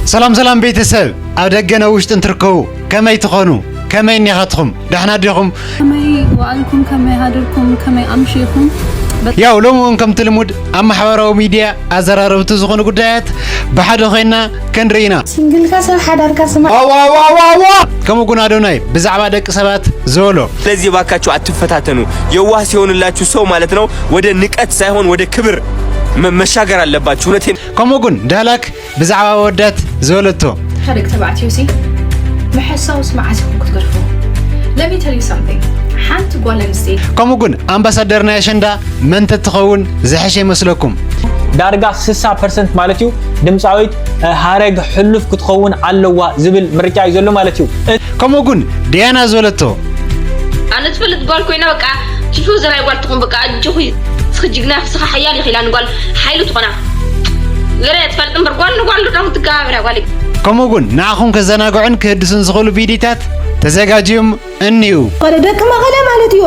ሰላም ሰላም ቤተሰብ፣ ኣብ ደገን ኣብ ውሽጥን ትርከቡ ከመይ ትኾኑ? ከመይ እኒኻትኹም? ደሕና ዲኹም? ከመይ ውዓልኩም? ከመይ ሃድርኩም? ከመይ ኣምሺኹም? ያው ሎሚ እውን ከምቲ ልሙድ ኣብ ማሕበራዊ ሚድያ ኣዘራረብቲ ዝኾኑ ጉዳያት ብሓደ ኮይና ክንርኢ ኢና። ሲንግልካ ሰብ ሓዳርካ ስማዕ። ከምኡ እውን ኣዶናይ ብዛዕባ ደቂ ሰባት ዝበሎ። ስለዚህ እባካችሁ አትፈታተኑ። የዋህ ሲሆንላችሁ ሰው ማለት ነው ወደ ንቀት ሳይሆን ወደ ክብር መ- መሻገር አለባችሁ። እውነቴን ከምኡ እውን ዳህላክ ብዛዕባ ኣወዳት ዝበለቶ። ሓደ ተባዕትዮ ሲ ምሕሳውስ መዓስ ኢኹም ክትገድፉ? Let me tell you something. ሓንቲ ጓል ኣንስተይቲ ከምኡ እውን ኣምባሳደር ናይ ኣሸንዳ መን ተትኸውን ዝሐሸ ይመስለኩም? ዳርጋ ስሳ ፐርሰንት ማለት እዩ ድምፃዊት ሃረግ ሕሉፍ ክትኸውን ኣለዋ ዝብል ምርጫ እዩ ዘሎ ማለት እዩ። ከምኡ እውን ዲያና ዝበለቶ። ኣነ ትፈልጥ ጓል ኮይና በቃ ቲፎዘ ናይ ጓል ትኹን በቃ ኣጆኺ እስኺ ጅግና እስኺ ሓያል ኢኺ ኢላ ንጓል ሓይሊ ትኾና ገለ ትፈልጥ እምበር ጓል ንጓል ዶ ትጋብር ጓል ከምኡ እውን ንዓኹም ከዘናግዑን ክህድሱን ዝኽእሉ ቪዲታት ተዘጋጅዮም እኒኡ። ሓደ ደቂ መቐለ ማለት እዩ።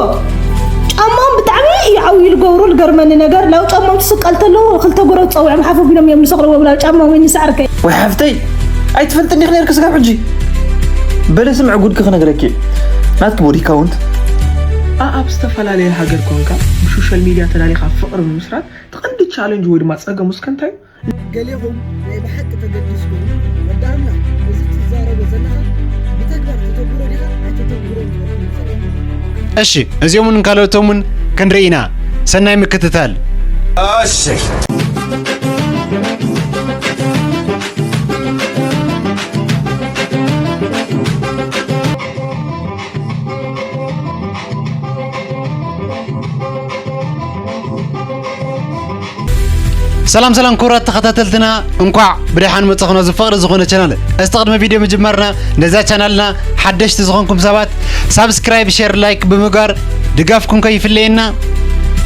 ጫማኦም ብጣዕሚ እዩ ዓብዩ ልገብሩ። ልገርመኒ ነገር ናብ ጫማኦም ትስቀል ተለዉ ክልተ ጎረብ ፀዊዖም ሓፍ ኣቢሎም እዮም ዝሰቕልዎም ናብ ጫማኦም ይንስዓርከ። ወይ ሓፍተይ ኣይትፈልጥኒ ኢኺ ነርኪ ስጋብ ሕጂ። በለ ስምዒ ጉድኪ ክነግረኪ እየ። ናትኪ ቦዲ ካውንት። ኣብ ዝተፈላለየ ሃገር ኮንካ ብሶሻል ሚድያ ተላሊኻ ፍቕሪ ምምስራት እቲ ቀንዲ ቻለንጅ ወይ ድማ ጸገሙ እስከ እንታይ እዩ? ገሌኹም ናይ ብሓቂ ተገዲስኩም ወዲ ኣምላኽ እዚ ትዛረቦ ዘለኻ ብተግባር ተተግብሮ ዲኻ ኣይተተግብሮን ዝበልኩም ይጸረፍ። እሺ እዚኦምን ካልኦቶምን ክንርኢ ኢና። ሰናይ ምክትታል። እሺ ሰላም ሰላም ክቡራት ተኸታተልትና እንኳዕ ብደሓን መጻኹም ኣብዚ ፍቕሪ ዝኾነ ቻናል። እስቲ ቅድሚ ቪድዮ ምጅማርና ነዛ ቻናልና ሓደሽቲ ዝኾንኩም ሰባት ሳብስክራይብ፣ ሼር፣ ላይክ ብምግባር ድጋፍኩም ከይፍለየና።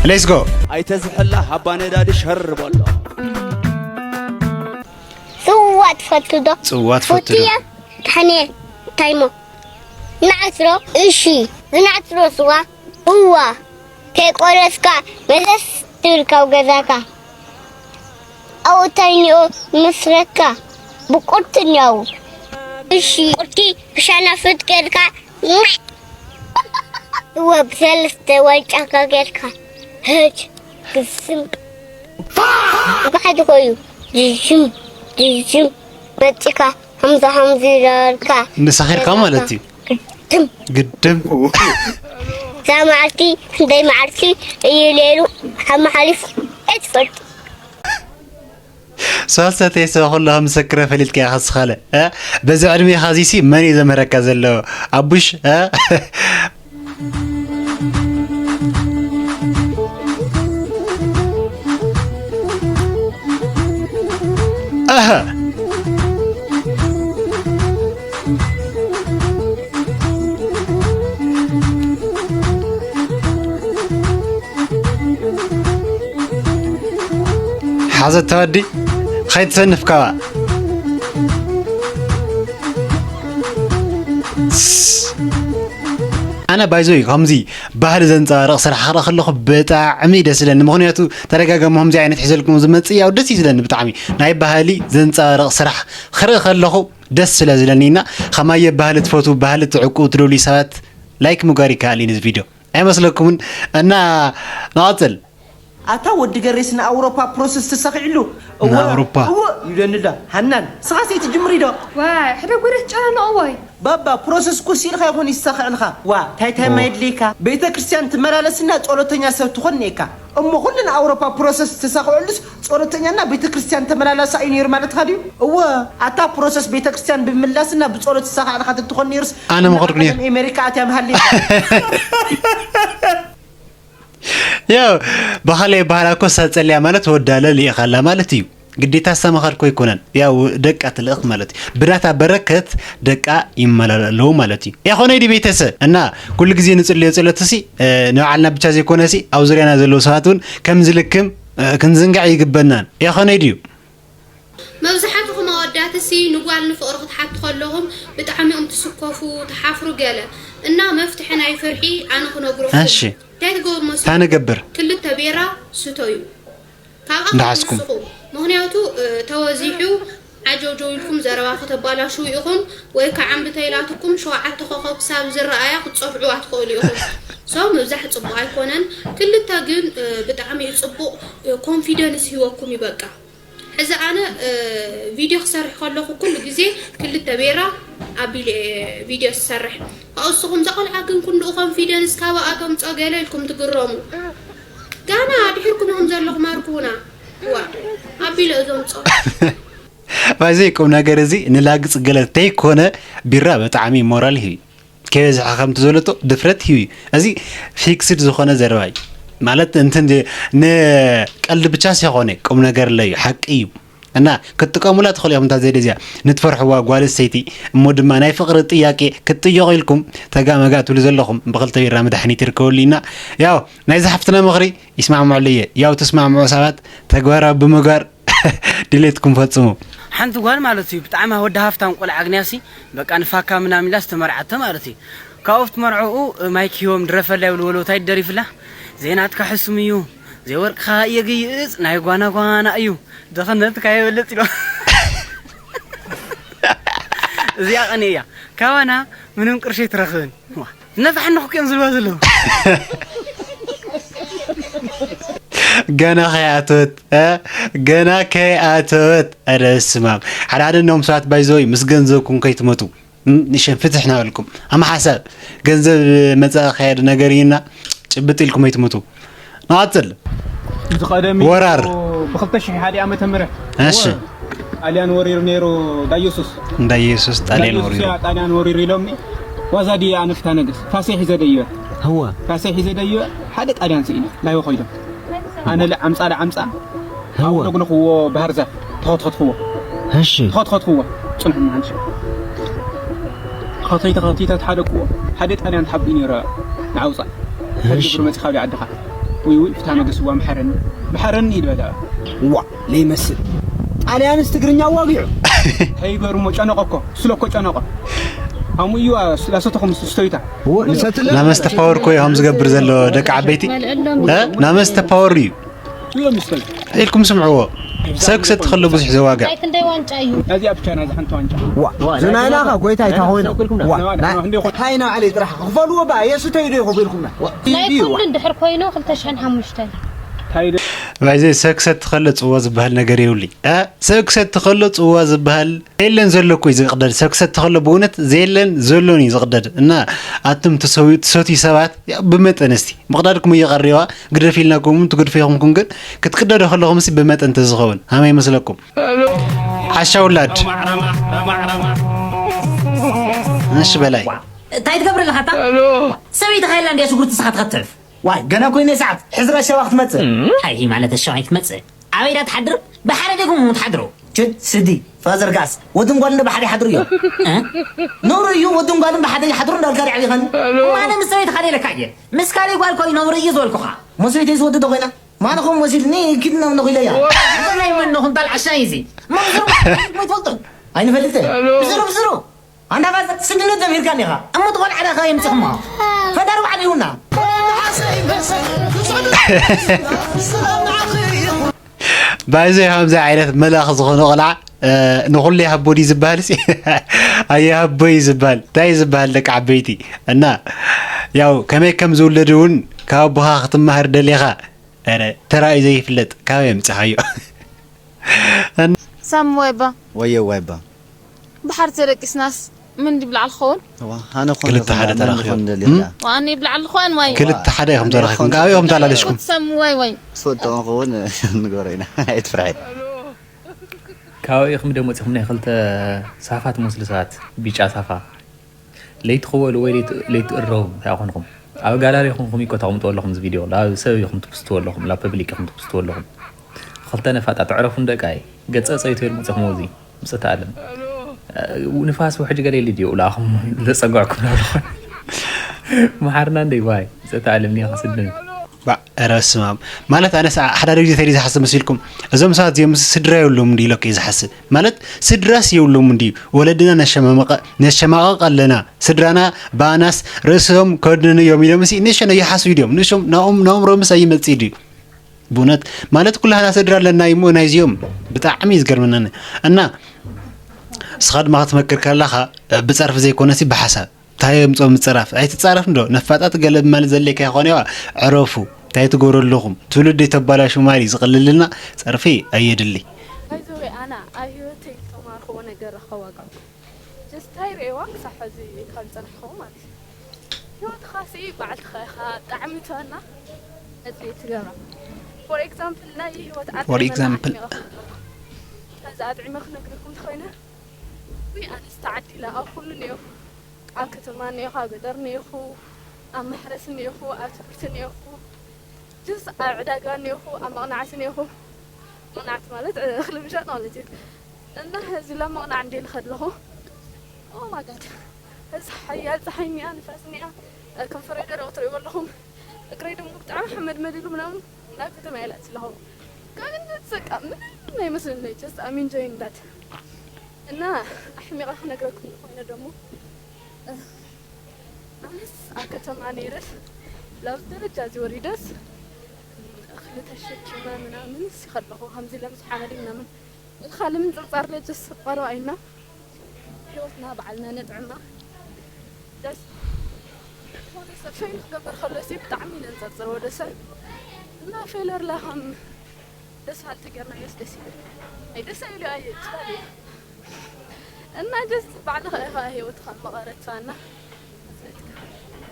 Let's go። ኣይተዝሕላ ሃባ ነዳዲ ሸር በሎ። ጽዋ ትፈቱ ዶ? ጽዋ ትፈቱ ዶ? ፈትየ። ታሕኔ ታይሞ ንዓጽሮ። እሺ። ዝናዕጽሮ ስዋ። እዋ። ከይቆረስካ መለስ ትብል ካብ ገዛካ። ኣብኡ ታይኒኦ መስረካ። ብቁርትኛው። እሺ። ቁርቲ ብሻና ፍጥ ጌርካ። እወ ብሰለስተ ዋንጫካ ጌርካ። ህጅ። ግስም። ብሓደ ኮይኑ። ድሽም። ድሽም። መጺካ። ሃምዛ ሃምዚ ዳርካ። ንሰኺርካ ማለት እዩ። ግድም። ግድም። እዛ መዓልቲ ክንደይ መዓልቲ እዩ ነይሩ ሓመሓሊፉ ኣይትፈልጡ። ሰዋሰተይ ሰብ ኩሉ ከም ዝሰክረ ፈሊጥካ ኢኻ ዝኻለ፣ እ? በዚ ዕድሜኻ እዚሲ መን እዩ ዘምህረካ ዘሎ? ኣቡሽ፣ እ? ኣሃ። ሓዘ ተወዲ ኸይትሰንፍ ካባ። ኣነ ባይዞይ ከምዚ ባህሊ ዘንጸባርቕ ስራሕ ክርኢ ከለኹ ብጣዕሚ ደስ ይብለኒ። ምኽንያቱ ተደጋጋሚ ከምዚ ዓይነት ሒዘልኩም ዝመጽእ ያው ደስ እዩ ዝብለኒ ብጣዕሚ። ናይ ባህሊ ዘንጸባርቕ ስራሕ ክርኢ ከለኹ ደስ ስለ ዝብለኒ እና ኸማየ ባህሊ ትፈትዉ፣ ባህሊ ትዕቅቡ ትደልዩ ሰባት ላይክ ምግባር ይከኣል እዩ ነዚ ቪድዮ። ኣይመስለኩምን? እና ንቐጽል። ኣታ ወዲ ገሬስ ንኣውሮፓ ፕሮሰስ ተሳኺዕሉ። ንኣውሮፓ። እወ ይብለኒ ዳ ሃናን ስኻ ሰይቲ ጅምሪ ዶ? ዋይ ሕደ ጉረ ትጨናነቑ ወይ? ባባ ፕሮሰስ ኩስ ኢልካ ይኾን ይሳኽዕልካ። ዋ ታይ ታይ ማየድልየካ? ቤተ ክርስቲያን ትመላለስና ጸሎተኛ ሰብ ትኾን ኔካ። እሞ ኩሉ ንኣውሮፓ ፕሮሰስ ተሳኽዕሉስ ጸሎተኛና ቤተ ክርስቲያን ተመላላሳ እዩ ነይሩ ማለትካ ድዩ? እወ ኣታ ፕሮሰስ ቤተ ክርስቲያን ብምምላስና ብጸሎት ተሳኽዕልካ ተትኾን ነይሩስ ኣነ ምኸድኩ ነይሩ። ኣሜሪካ ኣትያ ምሃልየ። ያው ብኻልእ ኣበሃህላ እኮ እሳ ጸልያ ማለት ወዳለ ልኢኻላ ማለት እዩ። ግዴታ እሳ ምኻድ እኮ ኣይኮነን። ያው ደቃ ትልእኽ ማለት እዩ። ብናታ በረከት ደቃ ይመላለለዉ ማለት እዩ። ያኾነ ድዩ ቤተሰብ? እና ኩሉ ግዜ ንጽልዮ ጸሎት ሲ፣ እ፣ ንባዕልና ብቻ ዘይኮነ ሲ፣ ኣብ ዙርያና ዘለዉ ሰባት እውን ከም ዝልክም፣ እ፣ ክንዝንጋዕ ይግበናን። ያኾነ ድዩ? መብዛሕትኹም ኣወዳትሲ ንጓል ንፍቕሪ ክትሓቱ ከለኹም ብጣዕሚ እዮም ትስከፉ፣ ትሓፍሩ ገለ እና መፍትሒ ናይ ፍርሒ ኣነ ክነግረኩም። እሺ። እንታይ ትገብሩ መስሉ? እንታይ ንገብር? ክልተ ቤራ ስተዩ። ካብኣ እንዳሓዝኩም። ክትስኹ። ምኽንያቱ እ፣ ተወዚሑ ዓጀውጀው ኢልኩም ዘረባ ከተባላሽው ኢኹም፣ ወይ ከዓ እምቢ ተይላትኩም ሸውዓተ ኮኸብ ክሳብ ዝረኣያ ክትጸፍዑዋ ትኽእሉ ኢኹም። So ምብዛሕ ጽቡቕ ኣይኮነን። ክልተ ግን፣ እ፣ ብጣዕሚ እዩ ጽቡቕ፣ እ፣ ኮንፊደንስ ሂወኩም እዩ በቃ። ሕዚ ኣነ፣ እ፣ ቪድዮ ክሰርሕ ከለኹ ኩሉ ግዜ ክልተ ቤራ ኣቢለ እየ ቪድዮ ዝሰርሕ። ካብኡ ንስኹም፣ "እዛ ቆልዓ ግን ክንድኡ ኮንፊደንስ ካበኣ ተምጽኦ?" ገለ ኢልኩም ትግረሙ። ጋና ድሒርኩም ኢኹም ዘለኹም ኣርኩቡና። ዋ፣ ኣቢለ እዞም ጾ- ባይዘይ ቁም ነገር እዚ ንላግጽ ገለ ተይኮነ ቢራ ብጣዕሚ ሞራል ይህብ እዩ። ከይበዝሐ ከምቲ ዘለቶ ድፍረት ይህብ እዩ። እዚ ፊክስድ ዝኾነ ዘረባ እዩ። ማለት እንትን ዜ-፣ ንቀልዲ ብቻ ሲኾነ ቁም ነገር ለዩ ሓቂ እዩ። እና ክትጥቀሙላ ትኽእሉ እዮም። እንታ ዘዴ እዚኣ ንትፈርሕዋ ጓል ሰይቲ እሞ ድማ ናይ ፍቕሪ ጥያቄ ክትጥየቑ ኢልኩም ተጋ መጋ ትብሉ ዘለኹም ብኽልተ ቢራ መድሓኒት ይርከበሉ ኢና። ያው ናይዚ ሓፍትና ምኽሪ ይስማዕምዐሉ እየ። ያው ትስማዕምዑ ሰባት ተግባራዊ ብምግባር ድሌትኩም ፈጽሙ። ሓንቲ ጓል ማለት እዩ ብጣዕሚ ወዲ ሃፍታም ቆልዓ ኣግንያሲ በቃ ንፋካ ምናምን ኢላ ዝተመርዓቶ ማለት እዩ። ካብኡ ኣብቲ መርዕኡ ማይክ ሂቦም ድረፈላ ይብሉ ወለውታ ይደሪፍላ። ዘይናትካ ሕሱም እዩ፣ ዘይወርቅኻ የግይጽ ናይ ጓና ጓና እዩ፣ ድኽነትካ ይበልጽ ኢሎ። እዚኣ ቀኒ እያ። ካባና ምንም ቅርሺ ኣይትረኽብን። ዋ፣ ነፋሕንኹ እዮም ዝልዋ ዘለዉ። ገና ከይኣተወት፣ እ? ገና ከይኣተወት። ኧረ ስማም። ሓደ ሓደ እኖም ሰባት ባይዘወይ ምስ ገንዘብኩም ከይትመቱ። እም፣ ንሸን ፍትሕ ናበልኩም። ኣማ ሓሳብ ገንዘብ መጻ ከያድ ነገር እዩና ጭብጥ ኢልኩም ኣይትመቱ። ንቐጽል። እዚ ቀደም እዩ ወራር። ብ ክልተ ሽሕ ሓደ ዓመተ ምህረት። እሺ። ጣልያን ወሪሩ ነይሩ፣ ዳየሱስ። ዳየሱስ ጣልያን ዳየሱስ ወሪሩ። እያ ጣልያን ወሪሩ ኢሎምኒ። ዋዛ ድየ ኣነ ፍትሐ ነገስት። ፋሴ ሒዘ ደይበ። ህወ። ፋሴ ሒዘ ደይበ፣ ሓደ ጣልያን ስኢነ። ላይወ ኮይዶም። ኣነ ለዓምጻ ለዓምጻ። ህወ። ኣውለግልኽዎ ባህር ዛፍ፣ ተኸትኸትኽዎ። እሺ። ተኸትኸትኽዎ። ጽንሑ መሃንሽ። ኸተይተ ኸተይተ ተሓደቅዎ። ሓደ ጣልያን ተሓቢኡ ነይሩ ንዓውጻ። እሺ። ግብሪ መጺኻ ብዓድኻ። ውይ ውይ፣ ፍትሐ ነገስት ዋ፣ ምሓረኒ። ምሓረኒ ኢሉ በለ። ዋ፣ ለይመስል። ጣልያንስ ትግርኛ ዋጊዑ። ተይገርሞ ጨነቐ እኮ፣ ስለ እኮ ጨነቐ። ኣሙ እዩ፣ ላሰተኹም ስቶይታ። እዎ፣ ንሰትለ ናመስተ ፓወር እኮ እዮም ዝገብር ዘሎ ደቂ ዓበይቲ። እ? ናመስተ ፓወር እዩ። እዮም ይስተዩ። ኢልኩም ስምዕዎ። ሰብ ክሰቲ ከሎ ብዙሕ ዘዋግዕ። ናይ ክንደይ ዋንጫ እዩ? ናዚኣ ብቻ፣ ናዚ ሓንቲ ዋንጫ። ዋ፣ ዝናይናኻ ጎይታ ኣይታ ኮይኑ። ዋ፣ ናይ ክንደይ ኮይኑ? ሃይና ዓሊ ጥራሕ ክፈልዎ ባ፣ የሱ ተይዶ ይኹ ቢልኩምና። ናይ ኩሉ እንድሕር ኮይኑ ክልተ ሽሕን ሓሙሽተን። ታይደ ባይዘ ሰብ ክሰቲ ከሎ ጽዋ ዝበሃል ነገር የብሉይ። እ? ሰብ ክሰቲ ከሎ ጽዋ ዝበሃል የለን ዘሎ እኮ እዩ ዝቕደድ። ሰብ ክሰቲ ከሎ ብእውነት ዘየለን ዘሎን እዩ ዝቕደድ። እና ኣቱም ትሰዊ-፣ ትሰትዩ ሰባት፣ ያው ብመጠን እስቲ ምቕዳድኩም እየቐሪዋ፣ ግደፍ ኢልናኩም ትግድፉ ኢኹምኩም፣ ግን ክትቅደዱ ከለኹም እስቲ ብመጠን ተዝኸውን ሃመይ ይመስለኩም? ዓሻ ውላድ። እሺ በላይ። እንታይ ትገብር ኣለኻ ኣታ? ሰበይትኻ የላ እንድያ ሽጉርቲ ንስኻ ትኸትፍ። ዋይ፣ ገና ኮይነ ሰዓት፣ ሕዝራ ሸባ ክትመጽእ። እንታይ ማለት ሸባ ክትመጽእ? ኣበይ ዳ ትሓድር? ብሓደ ዲኹም ትሓድሩ? ችድ፣ ስዲ፣ ፋዘር ጋስ፣ ወድን ጓልን ዶ ብሓደ ይሓድሩ እዮም? እ? ነውሪ እዩ፣ ወድን ጓልን ብሓደ ይሓድሩ እንዳልካ ርዕብ ይኸን? ማነ ምስ ሰበይትኻ ደለካ እየ። ምስ ካልእ ጓል ኮይ ነውሪ እዩ ዝበልኩኻ። መሰበይተይ ዝወደደ ኮይና፣ ማነኹም ወሲድኒ ኪድ ነው ነኹ ኢለያ። ኣንተ ናይ መን ነኹም ታል ዓሻ እዩ እዚ? መምዝሩ ኣይትፈልጥን። ኣይንፈልጥን። ብዝሩ፣ ብዝሩ። ኣንታ ፋዘር ስድነት ጀሚርካኒ ኢኻ። እሞ ትኾን ዓዳኻ የምጽኽሞ። ፈዳሪ ባዕሉ ይሁና። ባይዘ ከምዚ ዓይነት መልኣኽ ዝኾነ ቆልዓ፣ እ፣ ንኹሉ ይሃቦ ድዩ ዝበሃል ሲ? ኣይሃቦ እዩ ዝበሃል። እንታይ እዩ ዝበሃል ደቂ ዓበይቲ? እና ያው ከመይ ከም ዝውለድ እውን ካብ ኣቦኻ ክትመሃር ደሊኻ። ኧረ ተራእዩ ዘይፍለጥ ካበይ ኣምጺኻዮ? ሳሚ ዋይባ። ወየ ዋይባ። ብሓር ተደቂስናስ ምን ድብላዕ ክኸውን? እዋ፣ ኣነ ኮን ክልተ ሓደ መን ተራኺቡ። ኮን ደሊኻ? እም? ዋኒ ይብላዕ ኣለኹ ኣን ዋይ። ክልተ ሓደ ኢኹም ተራኺብኩም። ኣነ ካበይ ኢኹም ተላሊሽኩም? ሳሚ ዋይ ዋይ። ስወጥኦ ክኸውን ንገሮ ኢና። ኣይትፍርሒ። ካበይ ኢኹም ደሞ መጺኹም ናይ ክልተ ሳፋ ትመስሉ ሰባት? ቢጫ ሳፋ። ለይቲ ክወሉ ወይ ለይቲ፣ ለይቲ እረቡ እንታይ ኮንኩም? ኣብ ጋላሪ ኮንኩም እኮ ተቐምጡ ኣለኹም እዚ ቪድዮ። ላ ሰብ ኢኹም ትፕስትዎ ኣለኹም፣ ላ ፐብሊክ ኢኹም ትፕስትዎ ኣለኹም። ክልተ ነፋጣ ትዕረፉ ደቃይ። ገጸ ጸይቶ ኢልኩም ጽሕሞ እዚ። ምጸተ ኣለም። ንፋስ ውሕጅ ገለ ኢሉ ድዩ? ላኹም ዘጸጓዕኩም ኣለኹም። መሓርና እንደይ ዋይ። ምጸተ ኣለም ኒኻ ስድን። ባዕ፣ ኧረ በስመ ኣብ። ማለት ኣነስ ሓደ ግዜ ተሪ ዝሓስብ መሲልኩም። እዞም ሰባት እዚኦም ምስ ስድራ የብሎም እንዲ ኢለኩ እየ ዝሓስብ። ማለት ስድራስ የብሎም እንዲ። ወለድና ነሸማመቐ-፣ ነሸማቐቕ ኣለና። ስድራና ብኣናስ ርእሶም ከድንኑ እዮም ኢሎም እሲ ንእሽቶ ይሓስቡ ድዮም? ንእሽቶም ናኦም፣ ናኦም ሮምስ ኣይመጽእ ድዩ? ብእውነት ማለት ኩላህና ስድራ ኣለና እሞ ናይዚኦም ብጣዕሚ እዩ ዝገርመናኒ። እና ንስኻ ድማ ክትመክር ከለኻ ብጸርፊ ዘይኮነሲ ብሓሳብ። እንታይ የምጾ ምጽራፍ? ኣይትጻረፍ እንዶ። ነፋጣት ገለ ብማል ዘለካ ይኾን እዋ። ዕረፉ። እንታይ ትገብሩ ኣለኹም? ትውልዲ ተባላሹ ማሪ ዝቕልልና ጸርፊ ኣየድሊ። ባይዘወይ ኣና ኣብ ህይወተይ ዝተማርኽዎ ነገር ረኸዋጋ። ጀስታይ ርእዋ ክሳብ ሕዚ ካብ ዝጸናሕኽዎ ማለት እዩ። ህይወትኻ ሲ በዓልትኻ ኢኻ ጣዕሚ ትበና። ነጽሪ ትገብራ። For example ናይ ህይወት For ኣጥዕመና example ኣጥሚቐ ከዛ ኣጥዕመ ክነግረኩም እንተኾይነ ወይ ኣነስ ተዓዲለ ኣብ ኩሉ እኒኦኹ ኣብ ከተማ እኒኦኹ ኣብ ገጠር እኒኦኹ ኣብ ማሕረስ እኒኦኹ ኣብ ትምህርቲ እኒኦኹ ጅስ ኣብ ዕዳጋ እኒኦኹ ኣብ መቕናዕቲ እኒኦኹ መቕናዕቲ ማለት እኽሊ ምሻጥ ማለት እዩ እና እዚ ላ መቕናዕ እንዴ ንኸድለኹ ኦማጋድ እዚ ሓያል ፀሓይ እኒኣ ንፋስ እኒኣ ከንፈረይ ደረቕ ትሪእዎ ኣለኹም እግረይ ደሞ ብጣዕሚ ሓመድ መዲሉ ምናምን ናብ ከተማ እየ ላእቲ ኣለኹ ካብነት በቃ ምንም ኣይመስልን just I'm enjoying that እና ኣሕሚቐ ክነግረኩም ዝኾነ ደሞ ኣነስ ኣብ ከተማ ነይረስ ላብ ደረጃ እዚ ወሪደስ እኽሊ ተሸኪመ ምናምን ሲ ከለኹ ከምዚ ለምዚ ሓመድ ምናምን እልካ ለምን ፅርፃር ለጀስ ቀረባ ኢና ህይወትና ባዕልና ነጥዕማ ደስ ዝኾነ ሰብ ፌል ክገብር ከሎ ሲ ብጣዕሚ ነንፀርፅር ወደ ሰብ እና ፌለር ላ ከም ደስ ባልቲ ገርና የስ ደስ ይብል ኣይ ደስ ኣይሉ ኣየ ትባል እና ጀስት ባዕልኻ ኢኻ ህይወትኻ መቐረትካ እና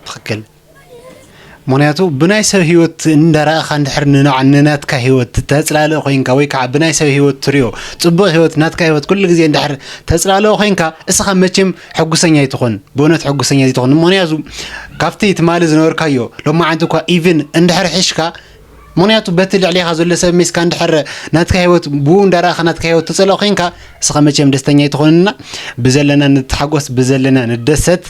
ትኽክል። ምኽንያቱ ብናይ ሰብ ህይወት እንዳረኣኻ እንድሕር ንናዕ- ንናትካ ህይወት ተፅላልእ ኮይንካ ወይ ከዓ ብናይ ሰብ ህይወት ትሪኦ ፅቡቕ ህይወት ናትካ ህይወት ኩሉ ግዜ እንድሕር ተፅላልኦ ኮይንካ እስኻ መቸም ሕጉሰኛ ኣይትኾን። ብእውነት ሕጉሰኛ ዘይትኾን። ምኽንያቱ ካብቲ ትማሊ ዝነበርካዮ ሎማዓንቲ እኳ ኢቭን እንድሕር ሒሽካ ምኽንያቱ በቲ ልዕሌኻ ዘሎ ሰብ ሜስካ እንድሕር ናትካ ህይወት ብኡ እንዳረኣኻ ናትካ ህይወት ትፀልኦ ኮይንካ እስኻ መቸም ደስተኛ ኣይትኾንና ብዘለና ንተሓጎስ ብዘለና ንደሰት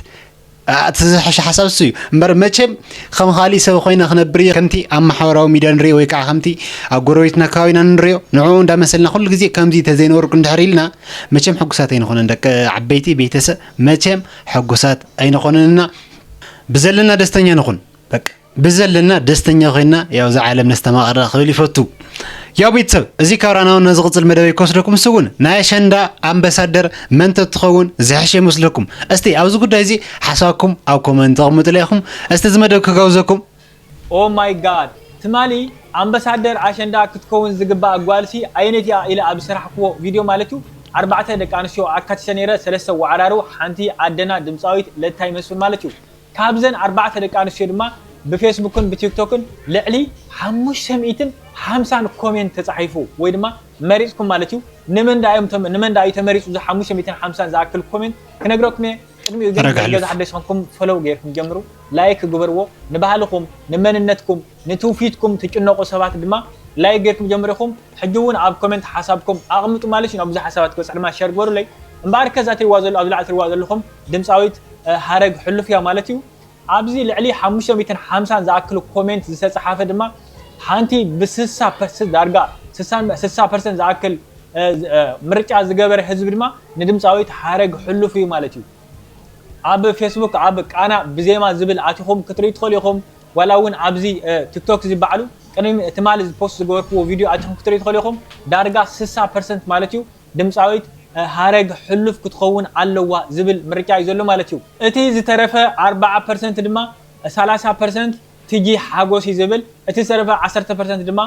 እቲ ዝሐሸ ሓሳብ እሱ እዩ እምበር መቸም ከም ካሊእ ሰብ ኮይነ ክነብር እየ ከምቲ ኣብ ማሕበራዊ ሚድያ ንሪኦ ወይ ከዓ ከምቲ ኣብ ጎረቤትና ከባቢና ንሪኦ ንዕኡ እንዳመሰልና ኩሉ ግዜ ከምዚ ተዘይነበርኩ እንድሕር ኢልና መቸም ሕጉሳት ኣይንኾነን ደቂ ዓበይቲ ቤተሰብ መቸም ሕጉሳት ኣይንኾነንና ብዘለና ደስተኛ ንኹን በቃ ብዘለና ደስተኛ ኮይና ያው እዛ ዓለም ነስተማቕራ ክብል ይፈቱ። ያው ቤተሰብ እዚ ካብ ራናውን ነዚ ቅፅል መደበይ ክወስደኩም እሱ እውን ናይ ኣሸንዳ ኣምበሳደር መን ተትኸውን ዝሕሸ ይመስለኩም? እስቲ ኣብዚ ጉዳይ እዚ ሓሳብኩም ኣብ ኮመንት ኣቕምጡለይ ኢኹም። እስቲ እዚ መደብ ክጋብዘኩም። Oh my God ትማሊ ኣምበሳደር ኣሸንዳ ክትከውን ዝግባኣ ጓልሲ ኣየነይቲ እያ ኢለ ኣብ ዝሰራሕክዎ ቪድዮ ማለት እዩ ኣርባዕተ ደቂ ኣንስትዮ ኣካቲተ ነይረ ሰለስተ ዋዕራሩ ሓንቲ ኣደና ድምፃዊት ለታይ መስፍን ማለት እዩ ካብዘን ኣርባዕተ ደቂ ኣንስትዮ ድማ ብፌስቡክን ብቲክቶክን ልዕሊ ሓሙሽተ ሚእትን ሓምሳን ኮሜንት ተፃሒፉ ወይ ድማ መሪፅኩም ማለት እዩ ንመን ዳ እዮም ተመ- ንመን ዳ እዩ ተመሪፁ እዚ ሓሙሽተ ሚእትን ሓምሳን ዝኣክል ኮሜንት ክነግረኩም እየ ቅድሚኡ ግን ረጋሕ ገዛ ልፍ። ሓደሽ ዝኾንኩም ፈለው ገይርኩም ጀምሩ ላይክ ግበርዎ ንባህልኹም ንመንነትኩም ንትውፊትኩም ትጭነቁ ሰባት ድማ ላይክ ገይርኩም ጀምሩ ኢኹም ሕጂ እውን ኣብ ኮሜንት ሓሳብኩም ኣቕምጡ ማለት እዩ ናብ ብዙሓት ሰባት ክበፅሕ ድማ ሸር ግበሩለይ እምበኣር ከዛ ትሪዋ ዘሎ ኣብዚ ላዕሊ ትሪዋ ዘለኹም ድምፃዊት ሃረግ ሕሉፍ እያ ማለት እዩ ኣብዚ ልዕሊ ሓሙሽተ ሚእትን ሓምሳን ዝኣክል ኮሜንት ዝተፅሓፈ ድማ ሓንቲ ብስሳ ፐርሰንት ዳርጋ ስሳ ፐርሰንት ዝኣክል ምርጫ ዝገበረ ህዝቢ ድማ ንድምፃዊት ሓረግ ሕሉፍ እዩ ማለት እዩ ኣብ ፌስቡክ ኣብ ቃና ብዜማ ዝብል ኣቲኹም ክትርኢ ትኽእሉ ኢኹም ዋላ እውን ኣብዚ ቲክቶክ ዝበዓሉ ቅድሚ ትማሊ ፖስት ዝገበርክዎ ቪድዮ ኣቲኹም ክትርኢ ትኽእሉ ኢኹም ዳርጋ ስሳ ፐርሰንት ማለት እዩ ድምፃዊት ሃረግ ሕሉፍ ክትኸውን ኣለዋ ዝብል ምርጫ እዩ ዘሎ ማለት እዩ። እቲ ዝተረፈ ኣርባዓ ፐርሰንት ድማ ሰላሳ ፐርሰንት ቲጂ ሓጎስ እዩ ዝብል፣ እቲ ዝተረፈ ዓሰርተ ፐርሰንት ድማ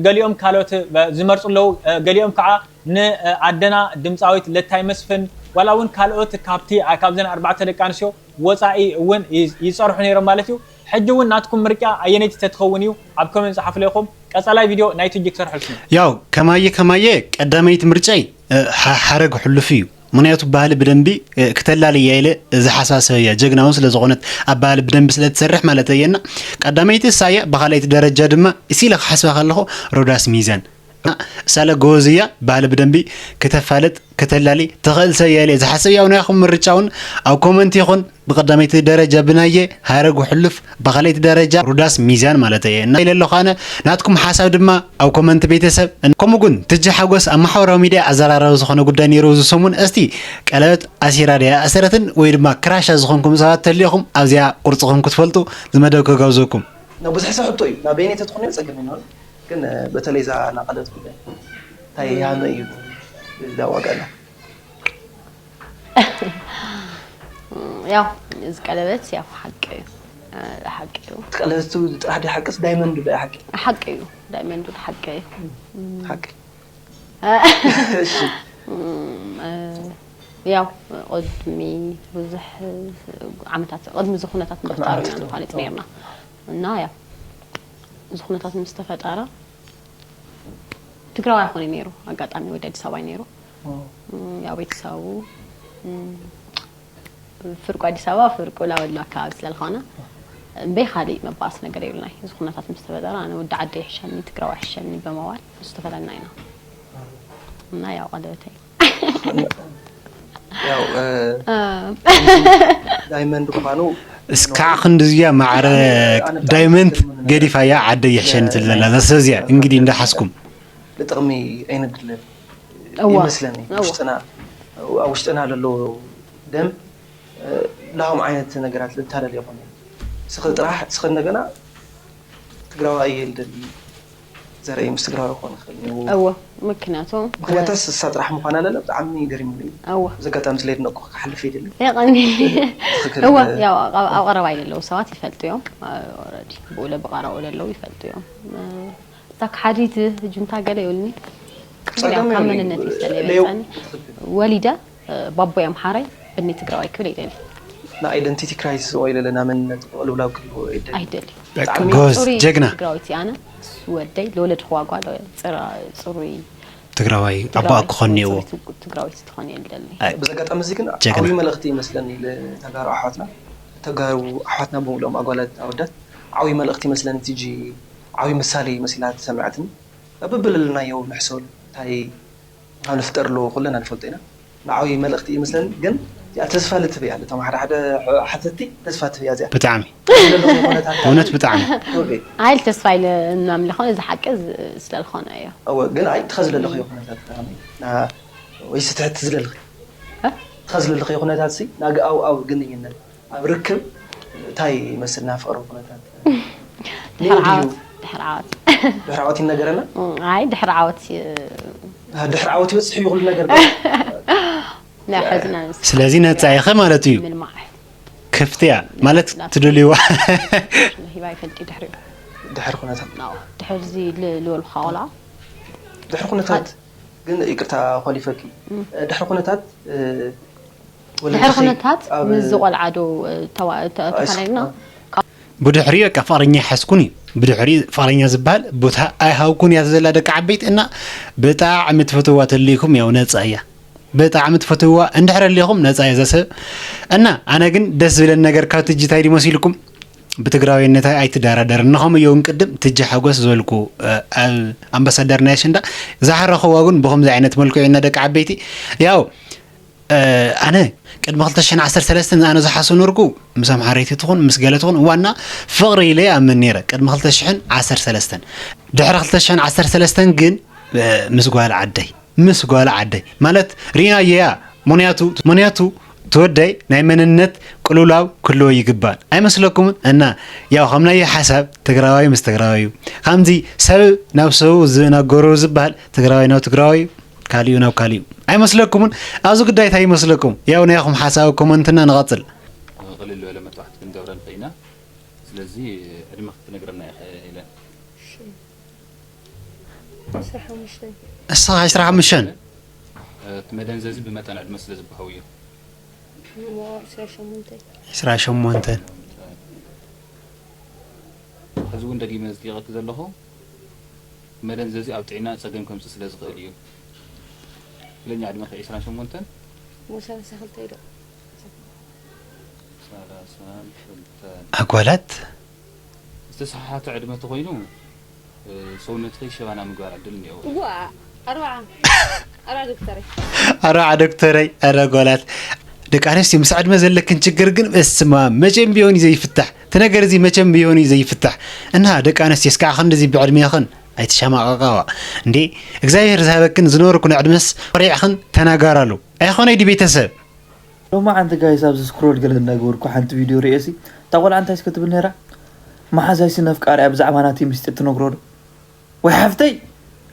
ገሊኦም ካልኦት ዝመርፁ ኣለዉ፣ ገሊኦም ከዓ ንኣደና ድምፃዊት ለታይ መስፍን ዋላ እውን ካልኦት ካብቲ ካብዘን ኣርባዕተ ደቂ ኣንስትዮ ወፃኢ እውን ይፀርሑ ነይሮም ማለት እዩ። ሕጂ እውን ናትኩም ምርጫ ኣየነይቲ ተትኸውን እዩ ኣብ ኮመንት ፀሓፉለይ ኢኹም። ቀፃላይ ቪድዮ ናይ ቲጂ ክሰርሐልኩም እየ። ያው ከማየ ከማየ ቀዳመይቲ ምርጫይ ሓረግ ሕሉፍ እዩ። ምክንያቱ ባህሊ ብደንቢ ክተላልያ ኢለ ዝሓሳብ ሰብ እያ። ጀግና እውን ስለዝኾነት ኣብ ባህሊ ብደንቢ ስለትሰርሕ ማለት እየ እና ቀዳመይቲ እሳ እያ። ብኻልኣይቲ ደረጃ ድማ እስ ኢለ ክሓስባ ከለኹ ሮዳስ ሚዛን እሳ ኢለ ጎበዝ እያ። ባህሊ ብደንቢ ክተፋልጥ ክተላሊ ትኽእል ሰብ እያ ኢለ ዝሓስብ ያው ናይኹም ምርጫ እውን ኣብ ኮመንት ይኹን ብቐዳመይቲ ደረጃ ብናየ ሃረግ ውሕሉፍ ብኻልኣይቲ ደረጃ ሩዳስ ሚዛን ማለት እየ እና ኢለ ኣለኹ ኣነ ናትኩም ሓሳብ ድማ ኣብ ኮመንት ቤተሰብ ከምኡ ግን ትጂ ሓጎስ ኣብ ማሕበራዊ ሚድያ ኣዘራራቢ ዝኾነ ጉዳይ ነይሩ እዚ ሰሙን እስቲ ቀለበት ኣሲራ ድያ ኣሰረትን ወይ ድማ ክራሻ ዝኾንኩም ሰባት ተሊኹም ኣብዚኣ ቁርፅኹም ክትፈልጡ ዝመደብ ክጋብዘኩም ናብ ብዙሕ ሰብ ሕቶ እዩ ናብ በይነይ ተትኾነ ፀገም ይኖር ግን በተለይ እዛ ናቀለበት ጉዳይ እንታይ ያመ እዩ እዛ ዋጋ ላ ያው እዚ ቀለበት ያው ሓቂ እዩ። እ፣ ሓቂ እዩ። እቲ ቀለበት ጥራሕ ድዩ ሓቅስ ዳይመንዱ ድዩ ሓቂ? ሓቂ እዩ። ዳይመንዱ ሓቂ እዩ። ሓቂ። እ፣ እሺ። እም፣ እ፣ ያው ቅድሚ ብዙሕ ዓመታት፣ ቅድሚ እዚ ኩነታት ቅድሚ ምፍጣሩ ዓመታት ኢና ነፋልጥ ነይርና። እና ያው እዚ ኩነታት ምስ ተፈጠረ ትግራዋይ ኣይኮነን ነይሩ። ኣጋጣሚ ወዲ ኣዲስ ኣበባ እዩ ነይሩ። ኦ። እም፣ ያው ቤተሰቡ፣ እም፣ ፍርቁ ኣዲስ ኣበባ፣ ፍርቁ ላበሉ ኣካባቢ ስለ ዝኾነ፣ እምበይ ካሊእ መባኣስ ነገር የብልናይ። እዚ ኩነታት ምስ ተፈጠረ፣ ኣነ ወዲ ዓደይ ይሕሸኒ፣ ትግራዋይ ይሕሸኒ ብምባል፣ ንሱ ተፈለና ኢና። እና ያው ቀለበተይ። ያው፣ እ፣ እ። ዳይመንድ ምዃኑ እስካዕ ክንድዝያ ማዕረ ኣነ ብጣዕሚ ዳይመንድ ዝገርመኒ ነገር ገዲፋያ ዓደይ ይሕሸኒ ትብል ዘላ። እዛ ሰብ እዚኣ እንግዲህ እንዳሓዝኩም። ንጥቕሚ ኣይነድልን እዋ። ይመስለኒ። እዋ። ውሽጥና፣ ኣብ ውሽጥና ለሎ ደም፣ እ፣ ላሆም ዓይነት ነገራት ልታለል ይኾን። ስኺ ጥራሕ፣ ስኺ እንደገና ትግራዋይ እየ ልደሊ ዘርኢ ምስ ትግራዋይ ክኾን ይኽእል እዩ። እወ፣ ምክንያቱ ምክንያቱ እሳ ጥራሕ ምዃና ለለ ብጣዕሚ ገሪሙኒ እዩ። እወ። እዚ ኣጋጣሚ ስለ የድነቅኩ ክሓልፍ ይደሊ። የቐኒ። ትኽክል። እወ፣ ያው ኣብ፣ ኣብ ቀረባ ዘለዉ ሰባት ይፈልጡ እዮም። ኦልሬዲ ብኡ ለብቐረቡ ዘለዉ ይፈልጡ እዮም። እታ ከሓዲት ጁንታ ገለ ይብልኒ። ክብል ጸገም ያው ካብ የብሉን። መንነተይ ስለ ለየው-፣ ዘይወጸኒ ትኽክል። ወሊደ፣ እ፣ ባቦይ ኣምሓራይ፣ ብኒ ትግራዋይ ክብል ኣይደሊ። ና ኣይደንቲቲ ክራይሲስ ወይ ለለና መንነት ቅልውላው ክህልዎ ኣይደሊ። ኣይደሊ። በቃ ብጣዕሚ ጎበዝ፣ ጽሩይ ጀግና። ትግራዊት እየ ኣነ። እሱ ወደይ፣ ለወለድኽዋ ጓል፣ ጽራ-፣ ጽሩይ ትግራዋይ ኣቦኣ ትግራዊት ክኾን ወይ እኒአዎ። ጽሩይ ትግ-፣ ትግራዊት ትኾን እየ ልደሊ። ኣይ፣ ብዚ ኣጋጣሚ እዚ ግን ጀግና። ዓብዪ መልእኽቲ ይመስለኒ ለተጋሩ ኣሕዋትና። ተጋሩ ኣሕዋትና ብምሉኦም ኣጓላት ኣወዳት ዓብዪ መልእኽቲ ይመስለኒ። ቲጂ ዓብዪ ምሳሌ መሲላ ተሰሚዓትኒ። በብለለናዮ ንሕሰበሉ። እንታይ ካብ ንፍጠር ኣለዎ ኩልና ንፈልጦ ኢና። ንዓብዪ መልእኽቲ እዩ ይመስለኒ፣ ግን እዚኣ ተስፋ ልትህብ እያ። እቶም ሓደ ሓደ ሓተትቲ ተስፋ ትህብ እያ እዚኣ። ብጣዕሚ። ዘለኹ ኩነታት እውነት ብጣዕሚ። ኦኬ። ኣይል ተስፋ ኢለ እናምለኾ እዚ ሓቂ ዝ-፣ ስለ ዝኾነ እዩ። እወ፣ ግን ኣይ፣ ትኸዚ ዘለኽዮ ኩነታት ከመይ? ና-፣ ወይ ስትሕቲ ዝደልኺ? እ? ትኸዚ ዘለኽዮ ኩነታት ሲ፣ ናግኣው ኣብ ግንኙነት ኣብ ርክብ እንታይ ይመስል ናይ ፍቕሪ ኩነታት? ድሕሪ ኔው ድዩ? ዓወት፣ ድሕሪ ዓወት። ድሕሪ ዓወት ይነገረና? እም፣ ኣይ፣ ድሕሪ ዓወት ይ-፣ አ፣ ድሕሪ ዓወት ይበጽሕ እዩ ኩሉ ነገር። ናይ ሕዝና ንስ-፣ ስለዚ ነጻ ኢኸ ማለት እዩ። ምልማዕ። ክፍቲ እያ ማለት ናት-፣ ትደልይዋ። ሂባ ይፈልጥ እዩ ድሕሪኡ። ድሕሪ ኩነታት። ናው፣ ድሕሪ እዚ ል-፣ ልበልካ ቆልዓ። ድሕሪ ኩነታት ግን ይቅርታ ኾሊፈኪ። እም። ድሕሪ ኩነታት፣ እ፣ ድሕሪ ወለድኺ ኩነታት ኣብ ምስዚ ቆልዓ ዶ፣ እ፣ ተዋ-፣ ተ-፣ ኣይስ-፣ ተፈላለና? እ። ብድሕሪኡ በቃ ፍቕረኛ ኣይሓዝኩን እዩ። ብድሕሪኡ ፍቕረኛ ዝበሃል ቦታ ኣይሃብኩን እያ ዘላ ደቂ ዓበይቲ እና ብጣዕሚ ትፈትዋ ተልይኩም ያው ነፃ እያ። ብጣዕሚ ትፈትዋ እንድሕር ኣሊኹም ነፃ እያ ዘሰብ። እና ኣነ ግን ደስ ዝብለኒ ነገር ካብ ትጂ ታይ ድዩ መሲልኩም? ብትግራዊነታይ ኣይትደራደር። ንኸምኡ እውን ቅድም ትጂ ሓጎስ ዝበልኩ፣ እ፣ ኣብ ኣምባሳደር ናይ ኣሸንዳ ዝሓረኽዋ እውን ብኸምዚ ዓይነት መልክዑ ኢና ደቂ ዓበይቲ። ያው፣ እ፣ ኣነ ቅድሚ ክልተ ሽሕን ዓሰርተ ሰለስተን ኣነ ዝሓስብ ነርኩ ምስ ኣምሓረይቲ ትኹን ምስ ገለ ትኹን ዋና ፍቕሪ ኢለ ይኣምን ነይረ ቅድሚ ክልተ ሽሕን ዓሰርተ ሰለስተን። ድሕሪ ክልተ ሽሕን ዓሰርተ ሰለስተን ግን፣ እ፣ ምስ ጓል ዓደይ ምስ ጓል ዓደይ ማለት ርኢናዮ እያ። ምኽንያቱ፣ ምኽንያቱ ትወደይ ናይ መንነት ቅልውላው ክህልዎ ይግባእ ኣይመስለኩምን? እና ያው ከም ናይ ሓሳብ ትግራዋይ ምስ ትግራዋይ እዩ። ከምዚ ሰብ ናብ ሰቡ ዝነገሮ ዝበሃል ትግራዋይ ናብ ትግራዋይ እዩ፣ ካሊኡ ናብ ካሊኡ ኣይመስለኩምን? ኣብዚ ጉዳይ እንታይ ይመስለኩም? ያው ናይኹም ሓሳብ ኮመንትና ንቐጽል። ቅልል ዝበለ መጥባሕቲ ክንገብረን ኽኢና። ስለዚ ዕድመ ክትነግረና ኢኻ ኢለን። ዕስራ ሓሙሽተ። እስኻ ዕስራ ሓሙሽተ? እቲ መደንዘዚ ብመጠን ዕድመ ስለ ዝበሃው እዩ። እሞ ዕስራ ሸሞንተ። ዕስራ ሸሞንተ። ሕዚ እውን ደጊመ ዝጠይቐኪ ዘለኹ፣ መደንዘዚ ኣብ ጥዕና ጸገም ከምጽእ ስለ ዝኽእል እዩ። ትኽክለኛ ዕድመኺ ዕስራን ሸሞንተን? እሞ ሰላሳ ክልተ ኢሉ። ሰላሳን ክልተን። ኣጓላት? ዝተሰሓሓተ ዕድመ ተኾይኑ፣ እ፣ ሰውነትኺ ሸባና ምግባር ዕድል እኒኦ። እዋ፣ ኣርባዓ። ኣርባዓ ዶክተረይ። ኣርባዓ ዶክተረይ፣ ኣረ ጓላት። ደቂ ኣንስትዮ ምስ ዕድመ ዘለክን ችግር ግን በስመ ኣብ መቼም ቢሆን እዩ ዘይፍታሕ። እቲ ነገር እዚ መቸም ቢሆን እዩ ዘይፍታሕ። እና ደቂ ኣንስትዮ እስካዕ ክንድዚ ብዕድሜኽን ኣይትሸማቐቓዋ። እንዴ እግዚኣብሔር ዝሃበክን ዝነበርኩን ዕድመስ ኮሪዕኽን ተናጋራሉ። ኣይኾነይ ድዩ ቤተሰብ? ሎማዓንቲ ጋይስ ኣብዚ ስክሮል ገለ እናገበርኩ ሓንቲ ቪድዮ ርእየሲ እታ ቆልዓ እንታይ እስከ ትብል ነይራ? መሓዛይሲ ነፍቃርያ ብዛዕባ ናተይ ምስጢር ትነግሮ ዶ? ወይ ሓፍተይ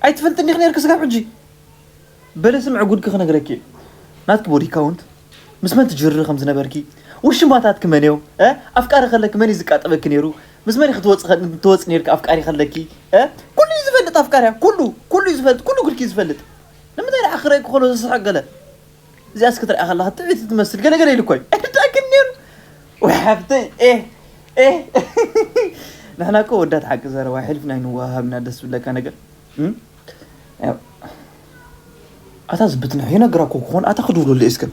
ኣይትፈልጥኒ ኢኺ ነይርኪ ስጋብ ሕጂ። በለ ስምዒ ጉድኪ ክነግረኪ እየ። ናትኪ ቦዲ ካውንት ምስ መን ትጅሪ ከም ዝነበርኪ፣ ውሽማታትኪ መን እዮም? እ? ኣፍቃሪ ከለኪ መን እዩ ዝቃጠበኪ ነይሩ? ምስ መን ክትወጽ ትወጽ ነርኪ ኣፍቃሪ ከለኪ? እ? ኩሉ እዩ ዝፈልጥ ኣፍቃሪያ፣ ኩሉ፣ ኩሉ እዩ ዝፈልጥ፣ ኩሉ ግልኪ እዩ ዝፈልጥ። ንምንታይ ደኣ ክረይ ክኾኖ ዝስሕቅ ገለ? እዚኣ እስኪ ትሪኣ ከለኻ ጥዕይቲ ትመስል ገለ ገለ ኢሉ እኮ እዩ። እንታይ ግን ነይሩ? ወይ ሓፍተይ፣ ኤ፣ ኤ። ንሕና እኮ ወዳት ሓቂ ዘረባ ሕልፍና ኣይንወሃሃብና ደስ ዝብለካ ነገር። እም? ያው፣ ኣታ ዝብትንሕ ይነግራ እኮ ክኾን፣ ኣታ ክድውለሉ እስከ።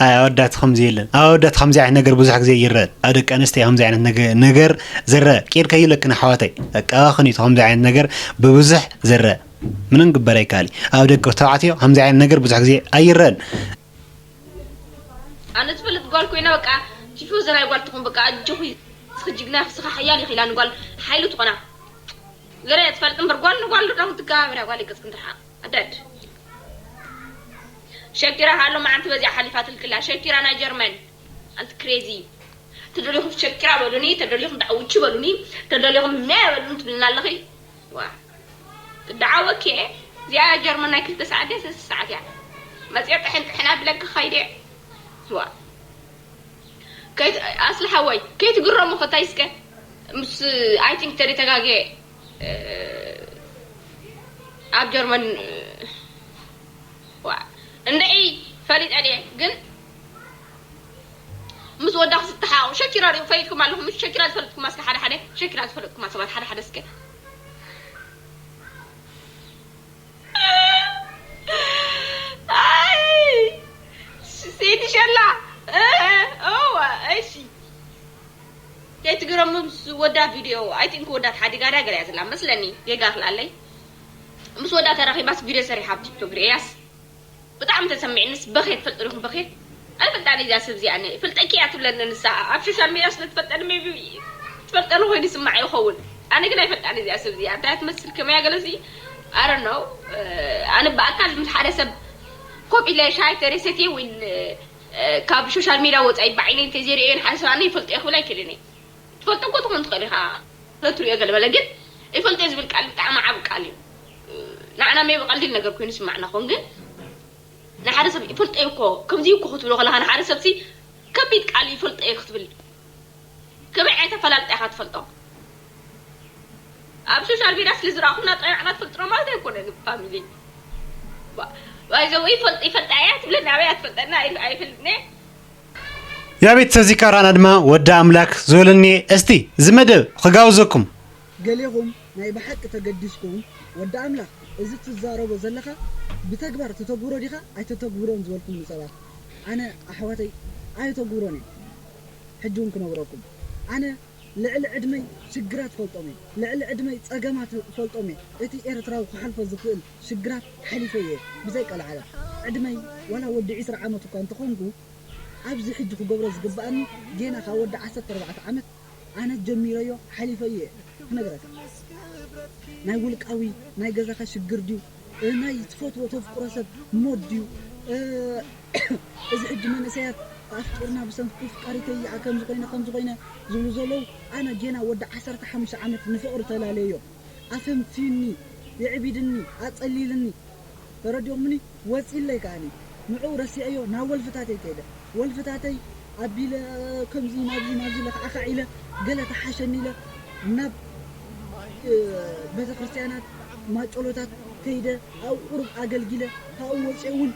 ኣይ ኣወዳት ከምዚ የለን። ኣብ ኣወዳት ከምዚ ዓይነት ነገር ብዙሕ ግዜ ይረአ። ኣብ ደቂ ኣንስትዮ ከምዚ ዓይነት ነገ- ነገር ዝረአ ቂር ከይብለክን ኣሕዋተይ፣ በቃ ክኒቱ ከምዚ ዓይነት ነገር ብብዙሕ ዝረአ ምንም ግበር ኣይከኣል እዩ። ኣብ ደቂ ተባዕትዮ ከምዚ ዓይነት ነገር ብዙሕ ግዜ ኣይረአን። ኣነ ዝፈልጥ ጓል ኮይና በቃ ቲፎዘ ናይ ጓል ትኹን በቃ ኣጆኺ እስኺ ጅግና እስኺ ሓያል ኢኺ ኢላ ንጓል ሓይሊ ትኾና ገለ እያ ትፈልጥ እምበር ጓል ንጓል ዶ ክትከባበር እያ ጓል ይገጽ ክንትርሓቕ ኣዳድ ሸኪራ ሃሎ መዓንቲ በዚኣ ሓሊፋትልክላ ሸኪራ ናይ ጀርመን ኣንቲ ክሬዚ ተደሊኹም ሸኪራ በሉኒ ተደሊኹም ዳዕውቺ በሉኒ ተደሊኹም መያ በሉኒ ትብልና ኣለኺ ዋ ትደዓወኪ እየ እዚኣ ጀርመን ናይ ክልተ ሰዓት ድያ ሰለስተ ሰዓት እያ መፅኦ ጥሕን ጥሕን ኣቢለኪ ክኸይድ እየ ዋ ከይት ኣስሊ ሓወይ ከይትግረሙ ከታይ እስከ ምስ ኣይ ቲንክ ተደተጋገ ኣብ ጀርመን ዋ እንድዒ ፈሊጠ ድየ ግን ምስ ወዳ ክስተሓቑ ሸኪራ ሪኡ ፈሊጥኩም ኣለኹም ምስ ሸኪራ ዝፈለጥኩማ እስከ ሓደ ሓደ ሸኪራ ዝፈለጥኩማ ሰባት ሓደ ሓደ እስከ ኣይ ሴዲ ሸላ እወ እሺ ከይትግረሙ ምስ ወዳ ቪድዮ ኣይ ቲንክ ወዳ ተሓዲጋ ድያ ገለ እያ ዘላ መስለኒ ጌጋ ክልኣለይ ምስ ወዳ ተራኺባስ ቪድዮ ሰሪሓ ኣብ ቲክቶክ ርእያስ ብጣዕሚ ተሰሚዕንስ በኸየት ትፈልጢ ዲኹም በኸየት ኣይፈልጣን እዚኣ ሰብ እዚኣ ነ ይፈልጠኪ እያ ትብለኒ ንሳ ኣብ ሶሻል ሚድያ ስለ ትፈልጠኒ ሜቢ ትፈልጠኒ ኮይኑ ይስማዕ ይኸውን ኣነ ግን ኣይፈልጣን እዚኣ ሰብ እዚኣ እንታይ ትመስል ከመያ ገለሲ ኣረ ነው ኣነ ብኣካል ምስ ሓደ ሰብ ኮፍ ኢለ ሻይ ተሬሰትየ ወይ ካብ ሶሻል ሚድያ ወፃኢ ብዓይነይ እንተዘይርእየን ሓደ ሰብ ኣነ ይፈልጦ እየ ክብል ኣይክእልን እየ ትፈልጦ እኮ ትኾን ትኽእል ኢኻ ተትሪኦ ገለ በለ ግን ይፈልጦ ዝብል ቃል ብጣዕሚ ዓብ ቃል እዩ ንዓና ሜቢ ቀሊል ነገር ኮይኑ ስማዕና ኾን ግን ንሓደ ሰብ ይፈልጦ እኮ ከምዚ እኮ ክትብሎ ከለኻ ንሓደ ሰብሲ ከቢድ ቃል ይፈልጦ እየ ክትብል ከመይ ዓይነት ኣፈላልጣ ኢኻ ትፈልጦ ኣብ ሶሻል ሚድያ ስለ ዝረኣኹና ፀናዕና ትፈልጥና ማለት ኣይኮነን ፋሚሊ ባይዘው ይፈልጥ ይፈልጣ እያ ትብለና ኣበይ ትፈልጠና ኣይፈልጥነ ያቤት ተዚካራን ኣድማ ወዳ ኣምላክ ዝበለኒ እስቲ እዚ መደብ ክጋብዘኩም ገሌኹም ናይ ብሓቂ ተገዲስኩም ወዲ ኣምላኽ እዚ ትዛረቦ ዘለኻ ብተግባር ተተግብሮ ዲኻ ኣይተተግብሮን ዝበልኩምኒ ሰባት ኣነ ኣሕዋተይ ኣየተግብሮን እየ ሕጂ እውን ክነግረኩም ኣነ ልዕሊ ዕድመይ ሽግራት ፈልጦም እየ ልዕሊ ዕድመይ ጸገማት ፈልጦም እየ እቲ ኤርትራዊ ክሓልፎ ዝኽእል ሽግራት ሓሊፈ እየ ብዘይ ቀልዓለም ዕድመይ ዋላ ወዲ ዒስራ ዓመት እኳ እንተኾንኩ ኣብዚ ሕጂ ክገብሮ ዝግብኣኒ ጌና ካብ ወዲ ዓሰርተ ኣርባዕተ ዓመት ኣነ ጀሚረዮ ሓሊፈዮ እየ ክነግረካ ናይ ውልቃዊ ናይ ገዛኻ ሽግር ድዩ ናይ ትፈትዎ ተፍቅሮ ሰብ ሞት ድዩ እዚ ሕጂ መንእሰያት ኣፍቂርና ብሰንኪ ፍቃሪተይ ይኣ ከምዚ ኮይነ ከምዚ ኮይነ ዝብሉ ዘለዉ ኣነ ጌና ወዲ ዓሰርተ ሓሙሽተ ዓመት ንፍቅሪ ተላለዮ ኣፈንፊኒ የዕቢድኒ ኣጸሊልኒ ተረዲኦምኒ ወጺለይ ከኣኒ ንዕኡ ረሲዐዮ ናብ ወልፍታተይ ከይደ ወልፍታተይ ኣቢለ ከምዚ ናብዚ ናብዚ ኢለ ከዓ ከዓ ኢለ ገለ ተሓሸኒ ኢለ ናብ ቤተ ክርስትያናት ማጨሎታት ከይደ ኣብኡ ቁሩብ ኣገልጊለ ካብኡ ወፂኦ እውን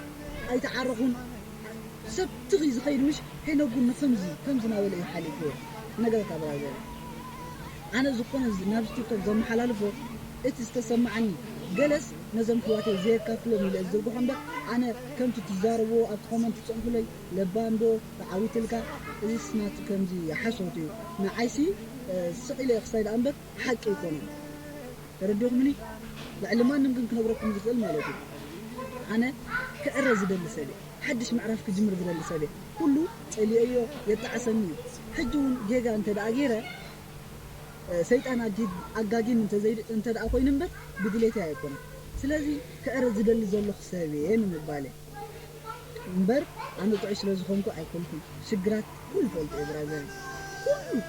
ኣይተዓረኹን ሰብ ትኺ ዝኸይድ ምሽ ሄኖጉ ንከምዚ ከምዚ ናበለ እዩ ሓሊፍዎ ነገረካ ብራዘር ኣነ ዝኾነ ናብዚ ቲክቶክ ዘመሓላልፎ እቲ ዝተሰማዓኒ ገለስ ነዞም ኣሕዋተይ ዘየካፍሎም ኢለ ዝዝርግሖ እምበር ኣነ ከምቲ ትዛረብዎ ኣብቲ ኮመንት ትፅሕፉለይ ለባም ዶ ተዓዊትልካ እዚስ ናቱ ከምዚ ሓሶት እዩ ንዓይሲ ስቕ ኢለ ክሳይ ደኣ እምበር ሓቂ ኣይኮነን ተረዲኹምኒ ልዕሊ ማንም ግን ክነግረኩም ዝኽእል ማለት እዩ ኣነ ክዕረ ዝደሊ ሰብ እየ ሓድሽ ምዕራፍ ክጅምር ዝደሊ ሰብ እየ ኩሉ ፀሊኦዮ የጣዕሰኒ እዩ ሕጂ እውን ጌጋ እንተ ደኣ ገይረ ሰይጣን ኣጊድ ኣጋጊን እንተ ደኣ ኮይኑ እምበር ብድሌተይ ኣይኮነን ስለዚ ክዕረ ዝደሊ ዘለኹ ሰብ እየ ንምባል እየ እምበር ኣነ ጥዑይ ስለ ዝኾንኩ ኣይኮንኩን ሽግራት ኩሉ ፈልጦ እየ ብራዘር ኩሉ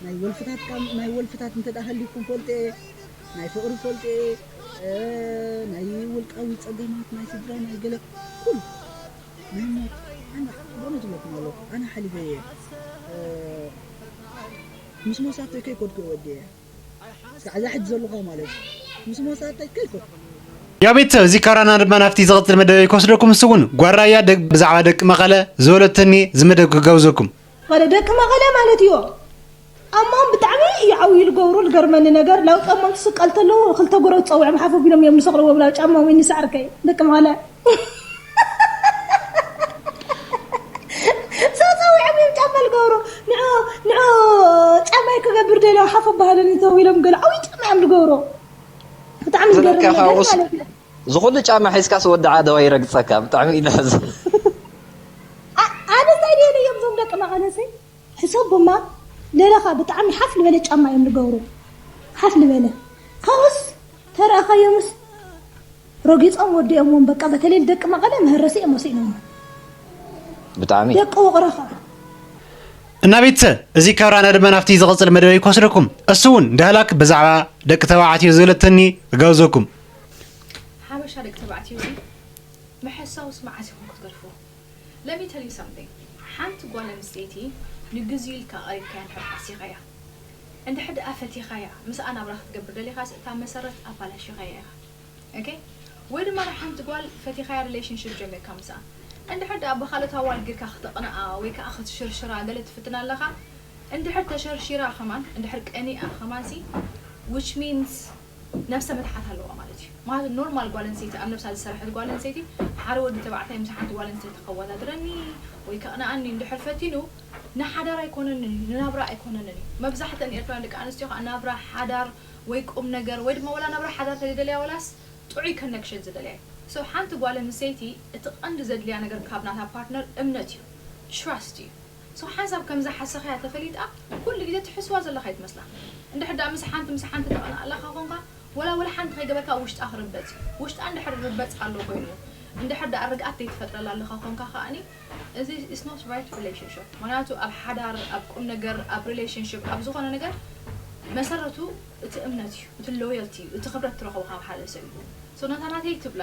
ናይ ወልፍታት ናይ ወልፍታት እንተ ደኣ ሃሊኩም ፈልጦ እየ ናይ ፍቕሪ ፈልጦ እየ ናይ ውልቃዊ ጸገማት ናይ ስድራ ናይ ገለ ኩሉ ኣነ ሓሊፈየ ምስ መሳተይ ከይኮድኩ ወዲየ። እስካዕ እዛ ሕጂ ዘለኹዋ ማለት እዩ። ምስ መሳተይ ከይኮድኩ። ያው ቤተሰብ፣ እዚ ካብራና ድማ ናብቲ ዝቕጽል መደበይ ክወስደኩም። ንሱ እውን ጓል ራያ ደግ-፣ ብዛዕባ ደቂ መቐለ ዝበለተኒ እዚ መደብ ክጋብዘኩም። ማለት ደቂ መቐለ ማለት እዩ። ጫማኦም ብጣዕሚ እዩ ዓብዩ ዝገብሩ። ዝገርመኒ ነገር ላው ጫማኦም ትስቀል ተለዉ ክልተ ጎረብ ጸውዖም ሓፍ ኣቢሎም እዮም ዝሰቕልዎም ላው ጫማኦም ይንሳዕርከይ ደቂ መቐለ። ሰው ጸዊዖም እዮም ጫማ ዝገብሩ። ንዑ ንዑ ጫማይ ክገብር ደልዮ ሓፍ ኣባሃለኒ ተው ኢሎም ገለ ዓብዩ ጫማ እዮም ዝገብሩ። ብጣዕሚ ዝገርም ዝበልካ ነገር ካብኡስ ማለት እዩ። ዝኹሉ ጫማ ሒዝካስ ወዲ ዓደዋ ይረግጸካ። ብጣዕሚ እዩ ዘሕዝን። ኣ-፣ ኣነ እንታይ ደልዮም እዞም ደቂ መቐለሰይ? ሕሰቦማ ለለኻ ብጣዕሚ ሓፍ ዝበለ ጫማ እዮም ዝገብሩ። ሓፍ ዝበለ። ካብኡስ ተረኣኻዮምስ ረጊጾም ወዲኦምዎም። በቃ በተለይ ደቂ መቐለ መህረሲ እዮም ወሲኖም። ብጣዕሚ። ደቂ ውቕሮ ኸዓ። እና ቤተሰብ፣ እዚ ካብራና ድማ ናብቲ ዝቕጽል መደበይ ክወስደኩም። እሱ እውን ዳህላክ ብዛዕባ ደቂ ተባዕትዮ ዝበለተኒ እጋብዘኩም። ሓበሻ ደቂ ተባዕትዮ እዚ ምሕሳውስ መዓስ ኢኹም ክትገድፍዎ? Let me tell you something. ሓንቲ ጓል ኣንስተይቲ ንግዜኡ ኢልካ ቀሪብካያ እንድሕር ዓሲኻያ፣ እንድሕር ደኣ ፈቲኻያ፣ ምስኣ ናብራ ክትገብር ደሊኻስ እታ መሰረት ኣባላሺኻያ ኢኻ። ኦኬ? ወይ ድማ ሓንቲ ጓል ፈቲኻያ ሪሌሽንሽፕ ጀሚርካ ምስኣ፣ እንድሕር ደኣ ብኻልኦት ኣዋልድ ጌርካ ክተቕንኣ ወይ ከኣ ክትሽርሽራ ገለ ትፍትን ኣለኻ፣ እንድሕር ተሸርሺራ ከማን፣ እንድሕር ቀኒኣ ከማንሲ፣ which means ነብሰ ምትሓት ኣለዋ ማለት እዩ። ማለት ኖርማል ጓል ኣንስተይቲ፣ ኣብ ነብሳ ዝሰረሐት ጓል ኣንስተይቲ፣ ሓደ ወዲ ተባዕታይ ምስ ሓንቲ ጓል ኣንስተይቲ ከወዳድረኒ ወይ ከቕንኣኒ እንድሕር ፈቲኑ፣ ንሓዳር ኣይኮነንን እዩ፣ ንናብራ ኣይኮነንን እዩ። መብዛሕተን ኤርትራውያን ደቂ ኣንስትዮ ከዓ ናብራ ሓዳር ወይ ቁም ነገር ወይ ድማ ወላ ናብራ ሓዳር ተደልያ ወላስ ጥዑይ ኮነክሽን ዝደልያ እዩ። So ሓንቲ ጓል ኣንስተይቲ እቲ ቀንዲ ዘድልያ ነገር ካብ ናታ ፓርትነር እምነት እዩ፣ ትራስት እዩ። So ሓንሳብ ከም ዝሓሰኻያ ተፈሊጣ ኩሉ ግዜ ትሕስዋ ዘለኻ ኣይትመስላ። እንድሕር ደኣ ምስ ሓንቲ ምስ ሓንቲ ተቐንእ ኣለኻ ኮንካ፣ ወላ ወላ ሓንቲ ከይገበርካ ውሽጣ ክርበጽ እዩ። ውሽጣ እንድሕር ርበጽ ኣሎ ኮይኑ፣ እንድሕር ደኣ ርግኣት ዘይትፈጥረላ ኣለኻ ኮንካ ከኣኒ፣ እዚ is not right relationship። ምኽንያቱ ኣብ ሓዳር፣ ኣብ ቁም ነገር፣ ኣብ ሪሌሽንሽፕ፣ ኣብ ዝኾነ ነገር መሰረቱ እቲ እምነት እዩ፣ እቲ ሎያልቲ እዩ፣ እቲ ክብረት ትረኽቦ ካብ ሓደ ሰብ እዩ። So ነታ ናተይ ትብላ፣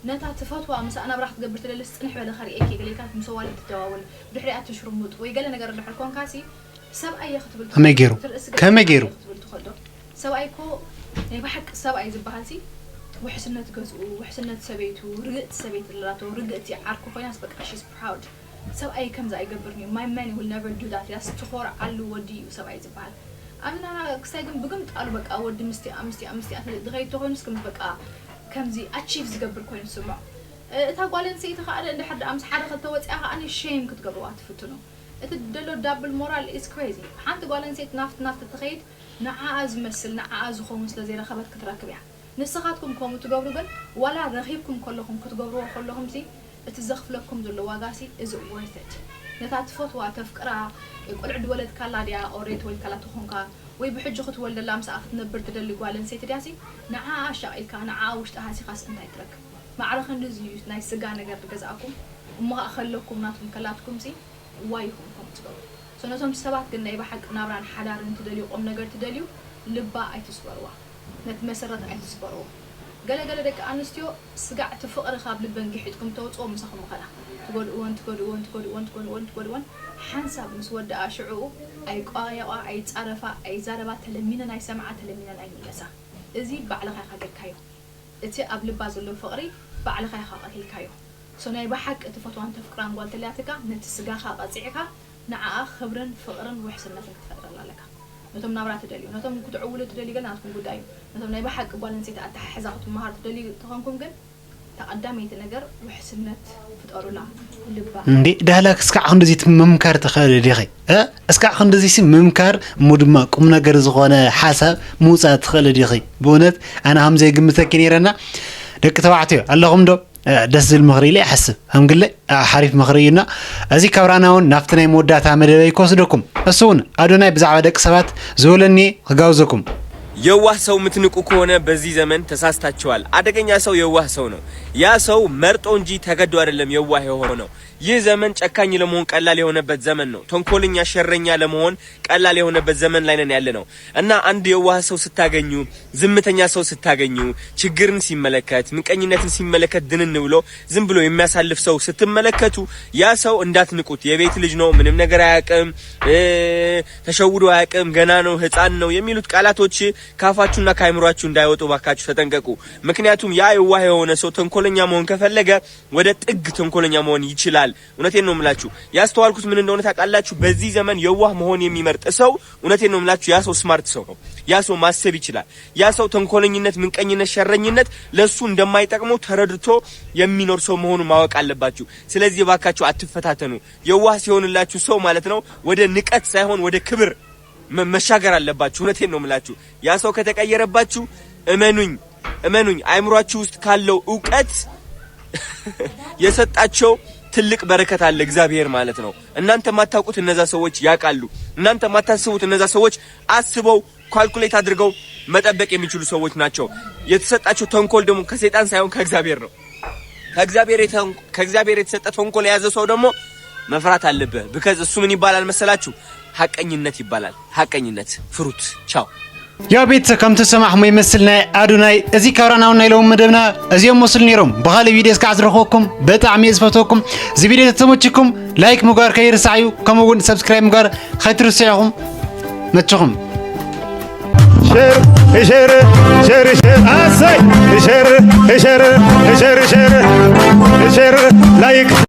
ነታ ትፈትዋ ምስኣ ናብራ ክትገብር ትደልስ ጽንሕ በለ ከርእየኪ ገለ ኢልካ ምስ ኣዋልድ ትደዋወል፣ ብድሕሪኣ ትሽርሙጥ ወይ ገለ ነገር እንድሕር ኮንካሲ፣ ሰብኣይ እየ ክትብል ከመይ ገይሩ? ትርእሲ ገለ ከመይ ገይሩ? ሰብኣይ እየ ክትብል ትኸዶ። ሰብኣይ እኮ ናይ ብሓቂ ሰብኣይ ዝበሃልሲ ውሕስነት ገዝኡ፣ ውሕስነት ሰበይቱ፣ ርግእቲ ሰበይቲ ዘለቶ፣ ርግእቲ ዓርኩ ኮይናስ በቃ she's proud። ሰብኣይ ከምዚ ኣይገብርን እዩ። My man will never do that። ያስ ትኾርዓሉ ወዲ እዩ ሰብኣይ ዝበሃል። ኣምና ክስታይ ግን ብግምጣሉ በቃ ወዲ ምስቲኣ ምስቲኣ ምስቲኣ ትብል ድኸይድ ተኮይኑስ ከምዚ በቃ ከምዚ ኣቺቭ ዝገብር ኮይኑ ትስምዖ። እ-፣ እታ ጓል ኣንስተይቲ ከዓ እንድሕር ደኣ ምስ ሓደ ክልተ ወፂኣ ከዓ ሼም ክትገብርዋ ትፍትኑ። እቲ ደሎ ዳብል ሞራል is crazy። ሓንቲ ጓል ኣንስተይቲ ናፍቲ ናፍቲ ትኸይድ ንዓኣ ዝመስል ንዓኣ ዝኸውን ስለ ዘይረኸበት ክትረክብ እያ። ንስኻትኩም ከምኡ ትገብሩ ግን ዋላ ረኺብኩም ከለኹም ክትገብርዎ ከለኹምሲ እቲ ዘኽፍለኩም ዘሎ ዋጋሲ is it worth it? ነታ ትፈትዋ ተፍቅራ ቆልዑ ድወለድካላ ድያ ኦሬ ተወልካላ ተኾንካ ወይ ብሕጂ ክትወልደላ ምስኣ ክትነብር ትደሊ ጓል ኣንስተይቲ ድያሲ ንዓኣ ኣሻቒልካ ንዓኣ ውሽጢ ሃሲኻስ እንታይ ትረክብ? ማዕረ ክንድዚ እዩ ናይ ስጋ ነገር ዝገዝኣኩም እሞ ኸኣ ከለኩም ናትኩም ከላትኩምሲ ዋይ ኢኹም ከምኡ ትገብሩ። So ነቶም ሰባት ግን ናይ ብሓቂ ናብራን ሓዳርን ትደልዩ ቁም ነገር ትደልዩ ልባ ኣይትስበርዋ። ነቲ መሰረት ኣይትስበርዎ። ገለ ገለ ደቂ ኣንስትዮ ስጋዕቲ ፍቕሪ ካብ ልበን ግሒጥኩም ተውፅኦ ምሳኹም ምኸዳ። ትጎድእወን ትጎድእወን ትጎድእወን ትጎድእወን ትጎድእወን ሓንሳብ ምስ ወደኣ ሽዕኡ ኣይቋየቋ ኣይፃረፋ ኣይዛረባ ተለሚነን ኣይሰምዓ ተለሚነን ኣይምለሳ። እዚ ባዕልኻ ኢኻ ጌርካዮ። እቲ ኣብ ልባ ዘሎ ፍቕሪ ባዕልኻ ኢኻ ቀቲልካዮ። So ናይ ብሓቂ ትፈትዋን ተፍቅራን ጓል ተልያትካ ነቲ ስጋኻ ቀፂዕካ ንዓኣ ክብርን ፍቕርን ውሕስነትን ክትፈጥረላ ኣለካ። ነቶም ናብራ ትደልዩ ነቶም ክትዕውሉ ትደልዩ ገለ ናትኩም ጉዳይ እዩ። ነቶም ናይ ብሓቂ ጓል ኣንስተይቲ ኣተሓሕዛ ክትመሃር ትደልዩ ተኾንኩም ግን እታ ቀዳመይቲ ነገር ውሕስነት ፍጠሩላ። ልባ እንዴ ዳህላ እስካዕ ክንድዚ ምምካር ትኽእል ዲኺ? እ? እስካዕ ክንድዚ ሲ ምምካር እሞ ድማ ቁም ነገር ዝኾነ ሓሳብ ምውፃእ ትኽእል ዲኺ? ብእውነት ኣነ ከም ዘይግምተኪ ነይረና። ደቂ ተባዕትዮ ኣለኹም ዶ? እ፣ ደስ ዝብል ምኽሪ ኢለ ይሓስብ። ከም ግለ፣ እ፣ ሓሪፍ ምኽሪ እዩና። እዚ ካብ ራና እውን ናብቲ ናይ መወዳእታ መደበይ ክወስደኩም። እሱ እውን ኣዶናይ ብዛዕባ ደቂ ሰባት ዝበለኒ ክጋብዘኩም። የዋህ ሰው ምትንቁ ከሆነ በዚህ ዘመን ተሳስታችኋል። አደገኛ ሰው የዋህ ሰው ነው። ያ ሰው መርጦ እንጂ ተገዶ አይደለም የዋህ የሆነው። ይህ ዘመን ጨካኝ ለመሆን ቀላል የሆነበት ዘመን ነው። ተንኮለኛ፣ ሸረኛ ለመሆን ቀላል የሆነበት ዘመን ላይ ነን ያለ ነው። እና አንድ የዋህ ሰው ስታገኙ፣ ዝምተኛ ሰው ስታገኙ፣ ችግርን ሲመለከት፣ ምቀኝነትን ሲመለከት ድንን ብሎ ዝም ብሎ የሚያሳልፍ ሰው ስትመለከቱ፣ ያ ሰው እንዳትንቁት። የቤት ልጅ ነው፣ ምንም ነገር አያውቅም፣ እ፣ ተሸውዶ አያውቅም፣ ገና ነው፣ ህፃን ነው የሚሉት ቃላቶች ካፋችሁና ከአይምሯችሁ እንዳይወጡ ባካችሁ ተጠንቀቁ። ምክንያቱም ያ የዋህ የሆነ ሰው ተንኮለኛ መሆን ከፈለገ ወደ ጥግ ተንኮለኛ መሆን ይችላል። እውነቴን ነው የምላችሁ። ያስተዋልኩት ምን እንደሆነ ታውቃላችሁ? በዚህ ዘመን የዋህ መሆን የሚመርጥ ሰው፣ እውነቴን ነው የምላችሁ፣ ያ ሰው ስማርት ሰው ነው። ያ ሰው ማሰብ ይችላል። ያ ሰው ተንኮለኝነት፣ ምቀኝነት፣ ሸረኝነት ለሱ እንደማይጠቅመው ተረድቶ የሚኖር ሰው መሆኑን ማወቅ አለባችሁ። ስለዚህ እባካችሁ አትፈታተኑ። የዋህ ሲሆንላችሁ ሰው ማለት ነው ወደ ንቀት ሳይሆን ወደ ክብር መ-፣ መሻገር አለባችሁ። እውነቴን ነው የምላችሁ። ያ ሰው ከተቀየረባችሁ እመኑኝ፣ እመኑኝ፣ አይምሯችሁ ውስጥ ካለው እውቀት የሰጣቸው ትልቅ በረከት አለ እግዚአብሔር ማለት ነው። እናንተ ማታውቁት እነዛ ሰዎች ያውቃሉ። እናንተ ማታስቡት እነዛ ሰዎች አስበው ካልኩሌት አድርገው መጠበቅ የሚችሉ ሰዎች ናቸው። የተሰጣቸው ተንኮል ደግሞ ከሰይጣን ሳይሆን ከእግዚአብሔር ነው። ከእግዚአብሔር የተን-፣ ከእግዚአብሔር የተሰጠ ተንኮል የያዘ ሰው ደግሞ መፍራት አለብህ። ብከዝ እሱ ምን ይባላል መሰላችሁ? ሐቀኝነት ይባላል። ሐቀኝነት ፍሩት። ቻው። ያው ቤተሰብ ከምቲ ዝሰማዕኹሞ ይመስል ናይ ኣዶናይ እዚ ካብራና እውን ናይ ሎሚ መደብና እዚኦም መስሉ ነይሮም። ብኻልእ ቪድዮ እስካዕ ዝረኽበኩም ብጣዕሚ እየ ዝፈትወኩም። እዚ ቪድዮ ተተመችኩም ላይክ ምግባር ከይርሳዕ እዩ። ከምኡ እውን ሰብስክራይብ ምግባር ከይትርስዑ ኢኹም። መቸኹም። ሸር ሸር ሸር ሸር ኣሰይ ሸር ሸር ሸር ሸር ሸር ላይክ